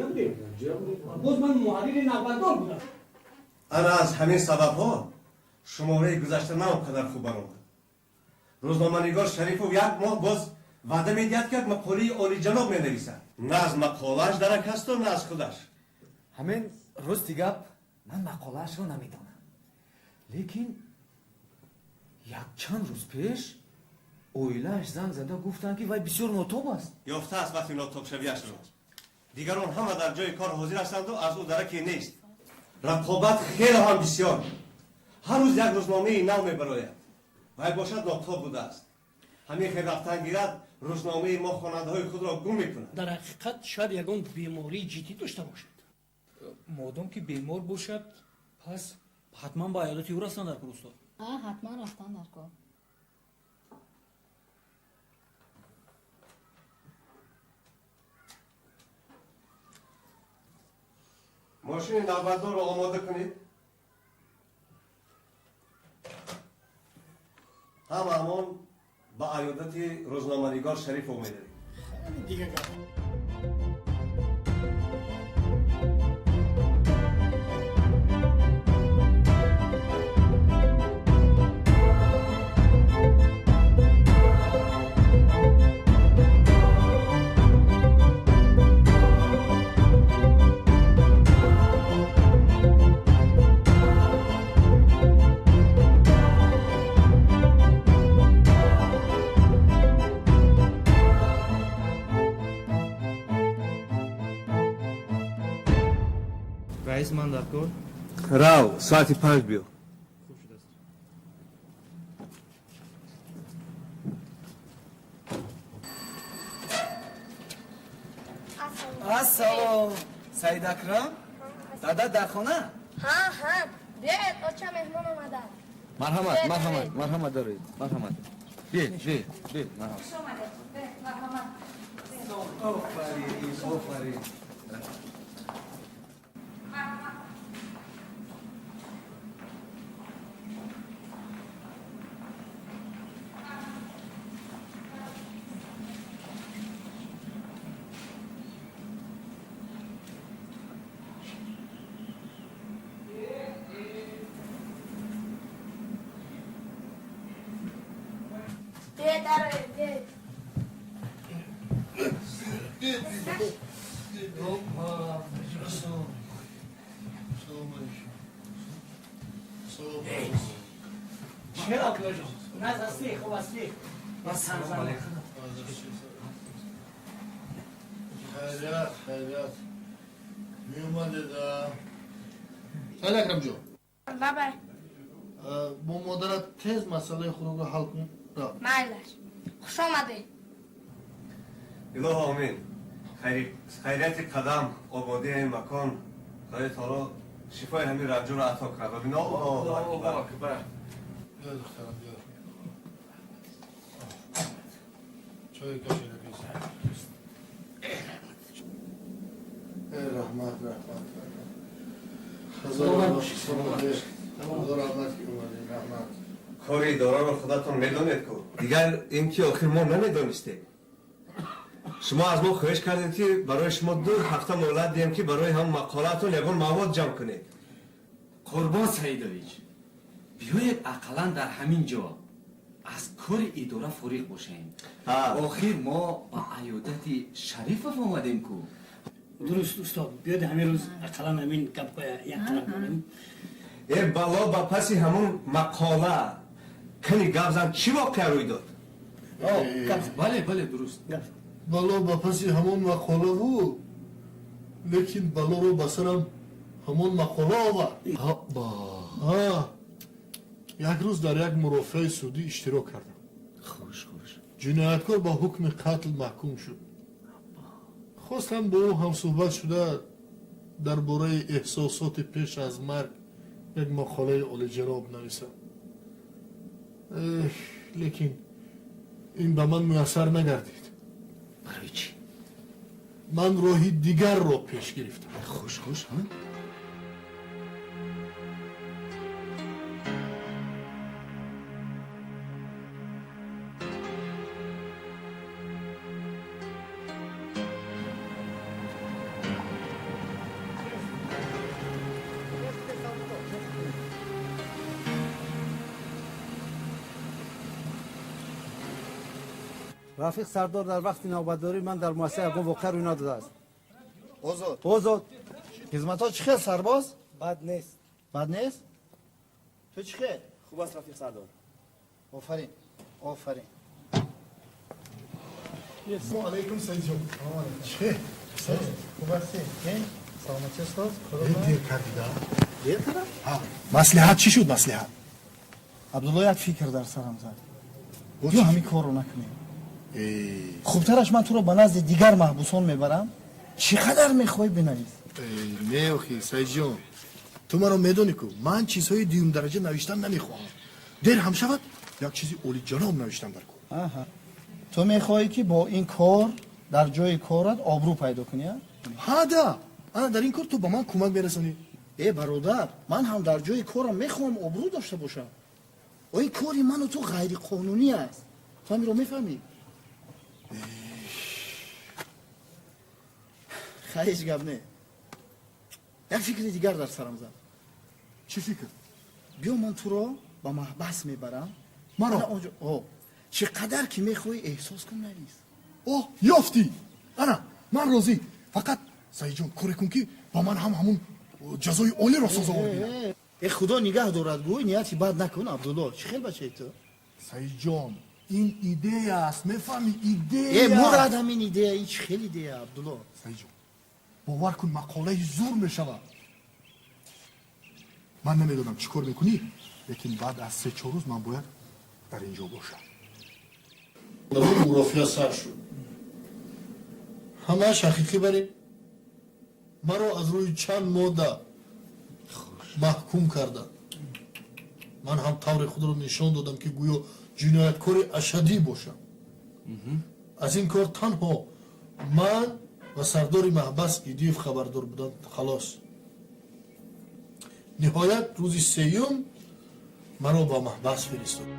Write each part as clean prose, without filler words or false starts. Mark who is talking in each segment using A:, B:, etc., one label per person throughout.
A: Набудем. Боз ман муҳаррири навбатдор будам.
B: Ана аз ҳамин сабабҳо шумораи гузашта на он қадар хуб баромад. Рӯзноманигор Шарифов як моҳ боз ваъда медиҳад, ки як мақолаи олиҷаноб менависад. На аз мақолааш дарак ҳасту, на аз худаш.
C: Ҳамин рости гап, ман мақолаашро намедонам, лекин якчанд рӯз пеш оилааш занг зада гуфтанд, ки вай бисёр нотоб аст.
B: Ёфтааст вақти нотобшавиашро. Дигарон ҳама дар ҷои кор ҳозир ҳастанду аз ӯ дараке нест. Рақобат хеле ҳам бисёр, ҳар рӯз як рӯзномаи нав мебарояд, вай бошад нотоб будааст. Ҳамин хел рафтан гирад, рӯзномаи мо хонандаҳои худро гум мекунад.
A: Дар ҳақиқат, шояд ягон бемории ҷиддӣ дошта бошад.
D: Модом ки бемор бошад, пас ҳатман ба аёдати ӯ рафтан дар кор, устод.
E: Ҳатман рафтан дар кор.
B: Мошини навбатдорро омода кунед. Ҳамаамон ба аёдати рӯзноманигор Шарифов медарем.
A: Дига гап.
F: Раис, ман дар кор.
B: Рав, соати 5 биё.
F: Хуб шудааст.
C: Ассалом, Саид Акрам дада дар хона?
G: Ҳа, биёед, оча, меҳмон омада.
C: Марҳамат, марҳамат, марҳамат, дароед, марҳамат, биед, биед, биед, марҳамат. Офарин, офарин.
G: Биёед, дароед, биёед.
H: Салом алейкум. Салом алейкум.
A: Чӣ, Абдуллоҷон, наз ҳастӣ, хуб ҳастӣ?
C: Ассалому алайкум.
H: Хайрият, хайрият. Меомадед. Саид Акрамҷон.
G: Лабай.
H: Бо модарат тез масъалаи хӯрокро ҳал кун, рафт.
G: Майлаш, хуш омадед.
B: Илоҳо омин. Хайрияти қадам, ободии макон. Худои таоло шифои ҳамин ранҷуро ато кунад. Омин. Аллоҳу акбар.
H: Биё, духтарам, биё. Чой кашида бис. Раҳмат, раҳмат. Хазор раҳмат, ки омадед, раҳмат.
B: Кори идораро худатон медонед ку. Дигар ин ки охир мо намедонистем. Шумо аз мо хоҳиш кардед, ки барои шумо 2 ҳафта муҳлат диҳем, ки барои ҳам мақолаатон ягон мавод ҷамъ кунед.
C: Қурбон Саидович, биёед, ақаллан дар ҳамин ҷо аз кори идора фориғ бошем. Охир мо ба аёдати Шарифов омадем ку.
A: Дуруст, устод, биёед, ҳамин рӯз ақаллан ҳамин гапҳоя як тараф дорем.
B: Э, бало ба паси ҳамун мақола кани гап зан, чӣ воқеа рӯй дод?
C: Бале, бале, дуруст.
H: Бало ба паси ҳамон мақолаву, лекин балоро ба сарам ҳамон мақола овард. Як рӯз дар як мурофиаи судӣ иштирок кардам.
C: Хуш, хуш.
H: Ҷинояткор ба ҳукми қатл маҳкум шуд. Хостам бо ӯ ҳамсӯҳбат шуда, дар бораи эҳсосоти пеш аз марг як мақолаи олиҷаноб нависам. Лекин ин ба ман муяссар нагардид.
C: Барои чӣ?
H: Ман роҳи дигарро пеш гирифтам.
C: Хуш, хуш.
I: Рафиқ Сардор, дар вақти навбатдорӣ ман дар муассиса ягон воқеа рӯй надодааст.
J: Озод.
I: Озод.
J: Хизматҳо чӣ хел, сарбоз?
I: Бад нест.
J: Бад нест? Ту чӣ хел?
K: Хуб аст, рафиқ Сардор.
J: Офарин, офарин.
H: Салом алейкум, Саидҷон.
J: Салом алейкум.
H: Чӣ?
J: Хуб ҳастӣ? Саломатӣ, устод?
H: Дер кардида.
J: Дер кардам?
H: Маслиҳат чӣ шуд, маслиҳат?
J: Абдулло, як фикр дар сарам зад. Ё ҳамин корро накунем. Хубтараш ман туро ба назди дигар маҳбусон мебарам. Чӣ қадар мехоҳӣ, бинавис.
H: Не, охи, Саидҷон, ту маро медонӣ ку, ман чизҳои дуюмдараҷа навиштан намехоҳам. Дер ҳам шавад, як чизи олиҷаноб навиштан дар кор.
J: Ту мехоҳӣ, ки бо ин кор дар ҷои корат обрӯ пайдо кунӣ?
H: Ҳа да, ана дар ин кор ту ба ман кӯмак мерасонӣ.
J: Э, бародар, ман ҳам дар ҷои корам мехоҳам обрӯ дошта бошам. О, ин кори ману ту ғайриқонунӣ аст, ту ҳаминро мефаҳмӣ? Хай, ҳеҷ гап не. Як фикри дигар дар сарам зад.
H: Чӣ фикр?
J: Биё, ман туро ба маҳбас мебарам.
H: Маро?
J: Чӣ қадар ки мехоҳӣ, эҳсос кун, навис.
H: Оҳ, ёфтӣ! Ана ман розӣ. Фақат, Саидҷон, коре кун, ки ба ман ҳам ҳамун ҷазои олиро сазовор бинам.
J: Э, худо нигаҳ дорад, гӯй, нияти бад накун, Абдулло. Чӣ хел бачаи ту?
H: Саидҷон, ин идея аст, мефаҳмӣ, идея.
J: Э, мурад ҳамин идея. Ин чӣ хел идея, Абдулло?
H: Саидҷон, бовар кун, мақолаи зур мешавад. Ман намедонам, чӣ кор мекунӣ, лекин баъд аз 3-4 рӯз ман бояд дар ин ҷо бошам. Мурофиа сар шуд.
L: Ҳамааш ҳақиқӣ барем. Маро аз рӯи чанд модда маҳкум карданд. Ман ҳам тавре худро нишон додам, ки гӯё ҷинояткори ашаддӣ бошам. Аз ин кор танҳо ман ва сардори маҳбас Идиев хабардор буданд, халос. Ниҳоят, рӯзи сеюм маро ба маҳбас фиристод.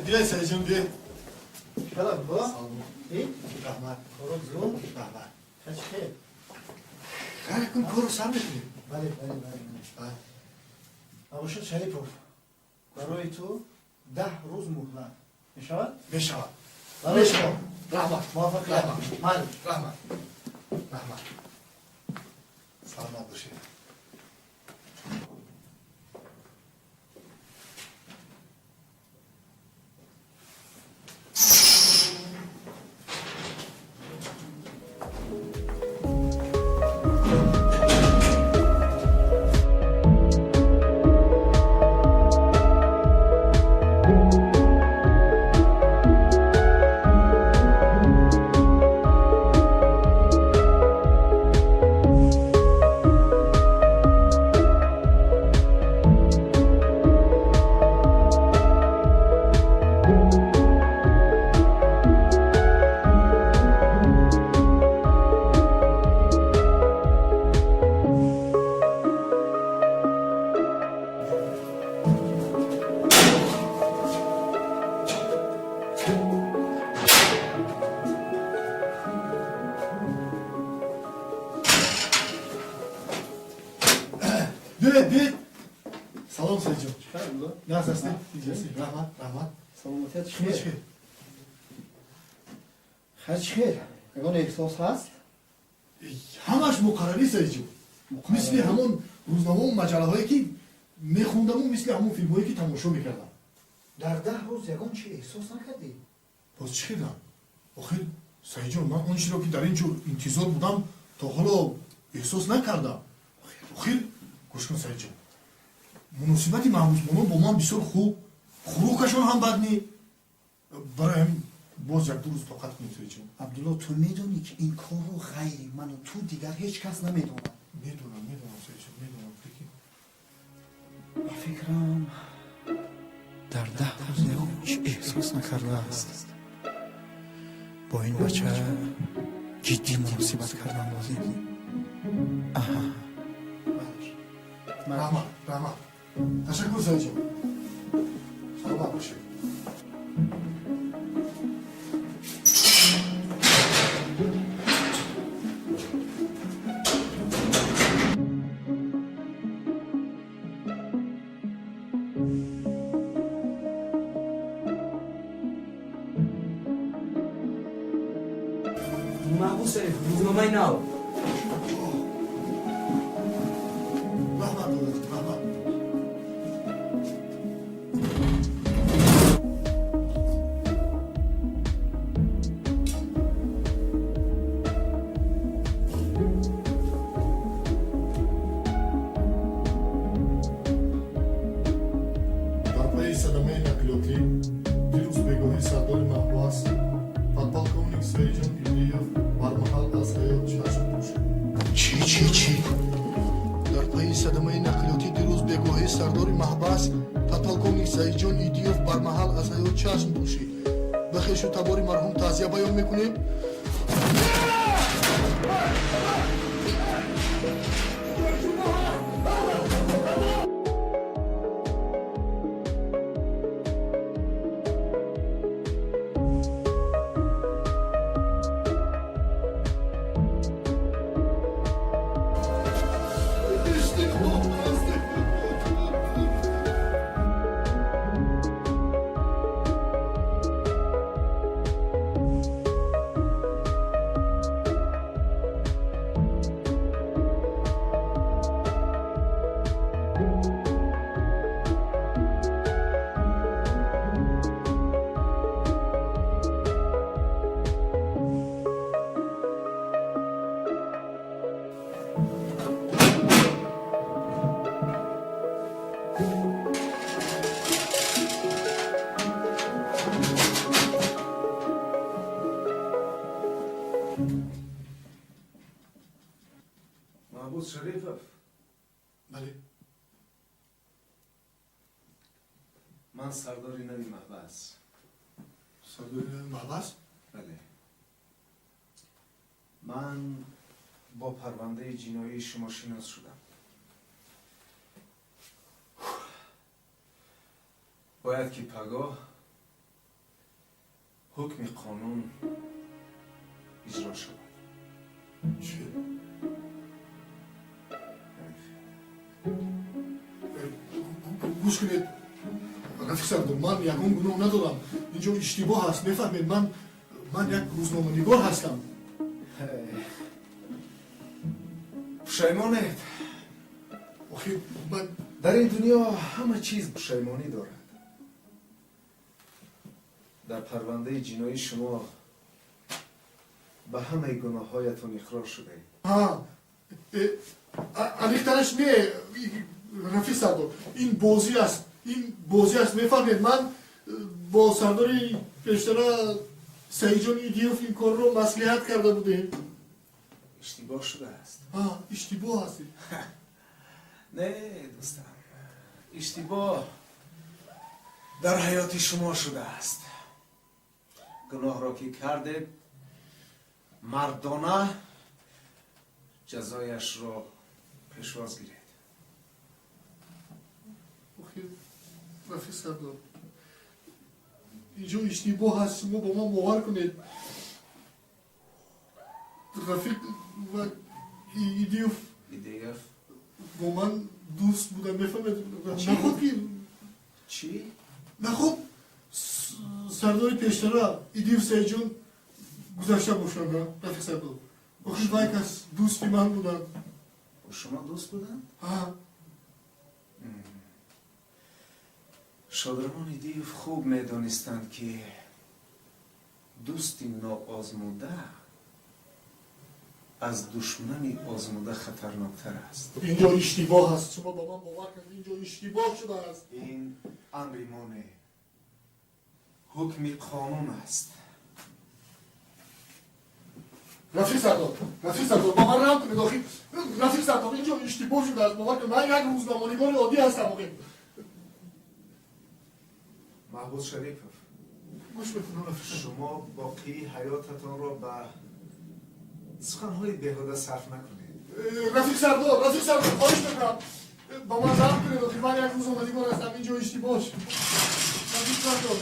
L: Биёй, Саидҷон, биёй. Раҳмат, раҳмат. Хайр, корро сар мекунем.
J: Бале, бале, бале. Абушад Шарипов, барои ту 10 рӯз муҳлат мешавад.
H: Мешавад.
J: Барои шумо.
H: Раҳмат.
J: Муваффақият. Майли.
H: Раҳмат, раҳмат, саломат бошед. Биёед, биёед. Салом, Саидҷон. Нағз ҳастед? Раҳмат, раҳмат.
J: Саломатият.
H: Шумо чӣ?
J: Хай, чӣ хел, ягон эҳсос ҳаст?
H: Ҳамаш муқаррарӣ, Саидҷон, мисли ҳамон рӯзномаву маҷаллаҳое, ки мехондаму мисли ҳамон филмҳое, ки тамошо мекардам.
J: Дар 10 рӯз ягон чи эҳсос накардӣ?
H: Боз чӣ хелам охир, Саидҷон? Ман он чиро, ки дар ин ҷо интизор будам, то ҳоло эҳсос накардам. Охир, гӯш кун, Саидҷон, муносибати маҳбусбонон бо ман бисёр хуб, хӯрокашон ҳам бад не. Барои ҳамин боз як-ду рӯз тоқат кунем, Саидҷон.
J: Абдулло, ту медонӣ, ки ин корро ғайри ману ту дигар ҳеҷ кас намедонад.
H: Медонам, медонам, Саидҷон, медонам, лекин
J: Ба фикрам, дар 10 рӯз ягон чи эҳсос накардааст. Бо ин бача ҷиддӣ муносибат кардан лозим. Аҳа.
H: Раҳмат, раҳмат, ташаккур, Саидҷон, саломат бошед.
C: Маҳбус Шариф, рӯзномаи нав.
H: Раҳмат, додарҷон, раҳмат. Дар пайи садамаи нақлиётӣ дирӯз бегоҳӣ сардори маҳбас, подполковник Саидҷон Идиев, бармаҳал аз ҳаёт чашм пӯшид. Чӣ, чӣ, чӣ? Дар пайи садамаи нақлиётӣ дирӯз бегоҳӣ сардори маҳбас, подполковник Саидҷон Идиев, бармаҳал аз ҳаёт чашм пӯшид. Ба хешу табори марҳум таъзия баён мекунем.
K: Маҳбус Шарифов.
H: Бале.
K: Ман сардори нави маҳбас.
H: Сардори нави маҳбас?
K: Бале, ман бо парвандаи ҷиноии шумо шинос шудам. Бояд ки пагоҳ ҳукми қонун иҷро шавад.
H: Чӣ? Гӯш кунед, рафиқ сардор, ман ягон гуноҳ надорам. Инҷо иштибоҳ ҳаст, мефаҳмед? Ман як рӯзноманигор ҳастам.
K: Пушаймонед?
H: Охир ман
K: Дар ин дунё ҳама чиз пушаймонӣ дорад. Дар парвандаи ҷиноии шумо ба ҳамаи гуноҳҳоятон иқрор шудаед.
H: Аниқтараш не, рафиқ сардор, ин бозӣ аст, ин бозӣ аст, мефаҳмед? Ман бо сардори пештара, Саидҷон Идиёв, ин корро маслиҳат карда будем.
K: Иштибоҳ шудааст.
H: Иштибоҳ аст.
K: Не, дӯстам, иштибоҳ дар ҳаёти шумо шудааст. Гуноҳро ки кардед, мардона ҷазояшро пешвоз гиред.
H: Охир, рафиқ сардор, инҷо иштибоҳ ҳаст, шумо ба ман бовар кунед. Рафиқ ва Идиёв
K: Идиёв
H: бо ман дӯст будам, мефаҳмед? Наход ки
K: чӣ?
H: Наход сардори пештара Идиев Саидҷон гузашта бошанд, рафиқ сардор. Охир вай кас дӯсти ман буданд.
K: Бо шумо дӯст буданд?
H: Ҳа.
K: Шодравон Идиев хуб медонистанд, ки дӯсти ноозмуда аз душмани озмуда хатарноктар аст.
H: Инҷо иштибоҳ аст, шумо ба ман бовар кунед, инҷо иштибоҳ шудааст.
K: Ин амри мо не, ҳукми қонун аст.
H: Рафиқ сардор, рафиқ сардор, ба ман раҳм кунед, охир рафиқ сардор, инҷо иштибоҳ шудааст, бовар кунед, ман як рӯзноманигори оддӣ ҳастам, охир.
K: Маҳбус Шарипов,
H: гӯш мекунам, рафиқ.
K: Шумо боқии ҳаётатонро ба суханҳои беҳуда сарф накунед.
H: Рафиқ сардор, рафиқ сардор, хоҳиш мекунам, ба ман раҳм кунед, охир ман як рӯзноманигор ҳастам, инҷо иштибоҳ шуд. Рафиқ сардор,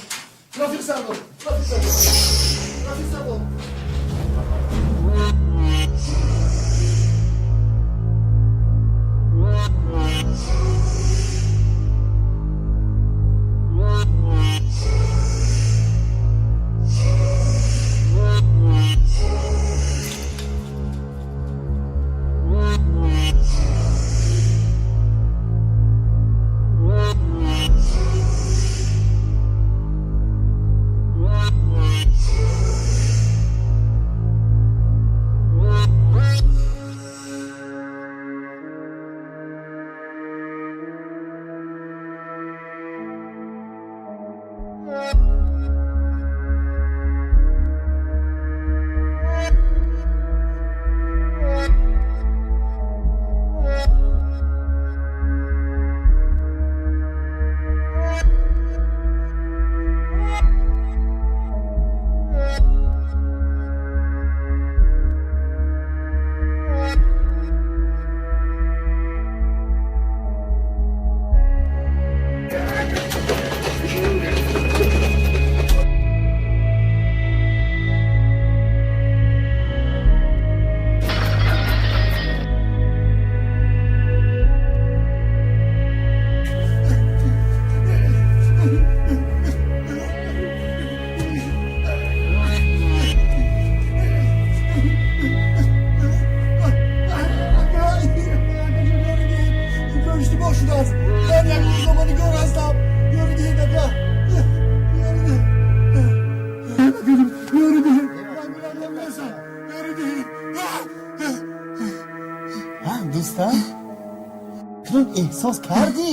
H: рафиқ сардор, рафиқ сардор, рафиқ сардор.
J: Дӯстам, акнун эҳсос кардӣ?